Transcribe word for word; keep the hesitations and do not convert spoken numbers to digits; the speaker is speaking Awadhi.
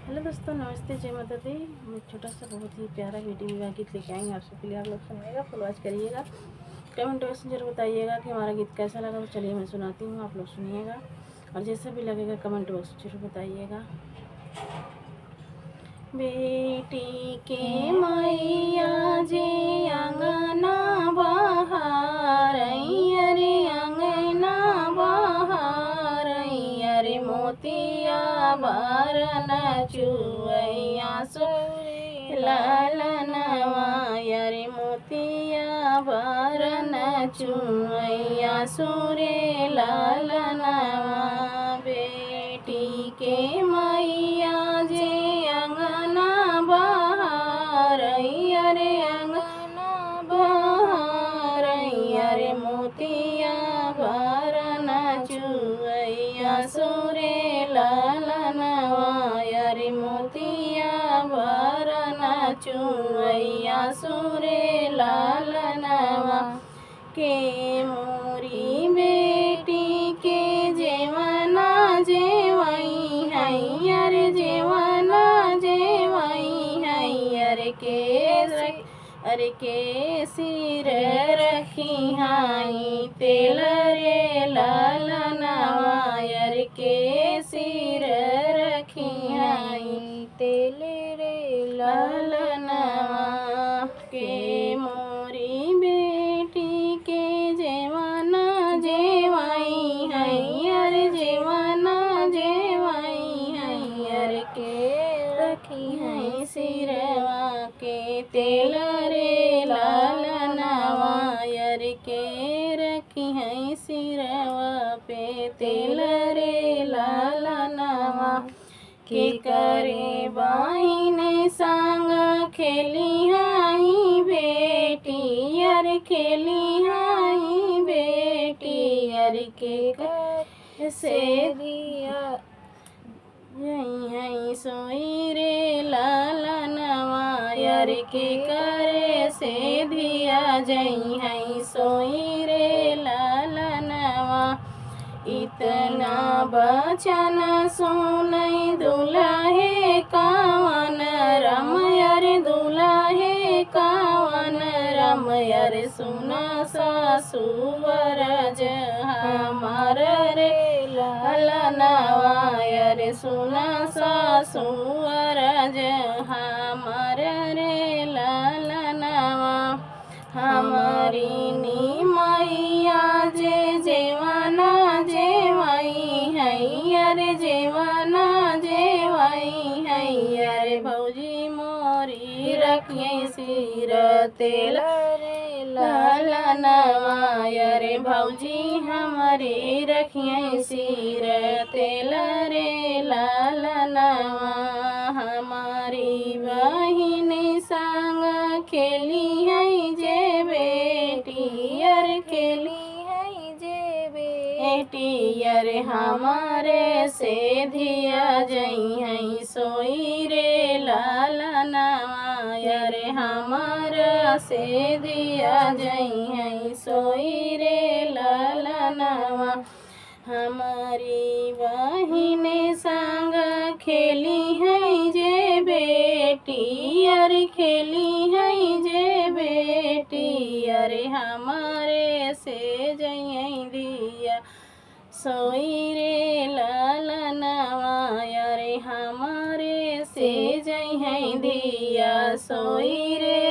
हेलो दोस्तों, नमस्ते, जय माता दी। हम एक छोटा सा बहुत ही प्यारा वीडियो विवाह गीत लेके आएंगे आप सबके लिए। आप लोग सुनिएगा, फुल वॉच करिएगा, कमेंट बॉक्स में जरूर बताइएगा कि हमारा गीत कैसा लगा। तो चलिए मैं सुनाती हूँ, आप लोग सुनिएगा और जैसा भी लगेगा कमेंट बॉक्स में जरूर बताइएगा। बेटी के मैया जे अंगना बहारैया रे, अंगना बहारैया रे, मोतिया बारन चुवैया सुरे लालनवा रे, मोतिया बारन चुवैया सुरे लालनवा। बेटी के मैया जे अंगना बहारैया रे, अंगना बहारैया रे, मोतिया बारन चुवैया सुरे लालनवा रे, मोतिया बारन चुवैया सुरे लालनवा। के मोरी बेटी के जेवना जेवैहैं रे, जेवना जेवैहैं रे, के अरे के सिर रखिहैं तेल रे लालनवा, अरे के सिर रखिहैं तेल रे लालनवा। के मोरी बेटी के जेवना जेवैहैं रे, जेवना जेवैहैं रे, के रखिहैं सिरवा के तेल रे लालनवा, अरे के रखिहैं सिरवा पे तेल रे लालनवा। के करे बहिन संग खेलिहैं बेटी, अरे खेलिहैं बेटी, अरे के करे से दिया जइहैं सोई रे लालनवा, अरे के करे से दिया जइहैं सोई रे लालनवा। इतना बचन सुनै दुलहे कवन रम, अरे दुलहे कवन रम, अरे सुना सासु अरज हमार रे लालनवा, अरे सुना सासु अरज हमार रे लालनवा। हमरी नी मैया जे जेवना जेवैहैं रे, जेवना जेवैहैं रे, भौजी मोरी रखिहैं सिर तेल रे लालनवा, अरे भौजी हमरी रखिहैं सिर तेल रे लालनवा। हमरी बहिन संग खेलिहैं जे बेटी, अरे खेलिहैं जे बेटी, अरे हमार से दिया जइहैं सोई रे लालनवा, अरे हमार से दिया जइहैं सोई रे लालनवा। हमरी बहिन संग खेलिहैं जे बेटी, अरे खेलिहैं जे बेटी, अरे हमार से जइहैं दिया सोई रे लालनवा, अरे हमार से जइहैं दिया सोई रे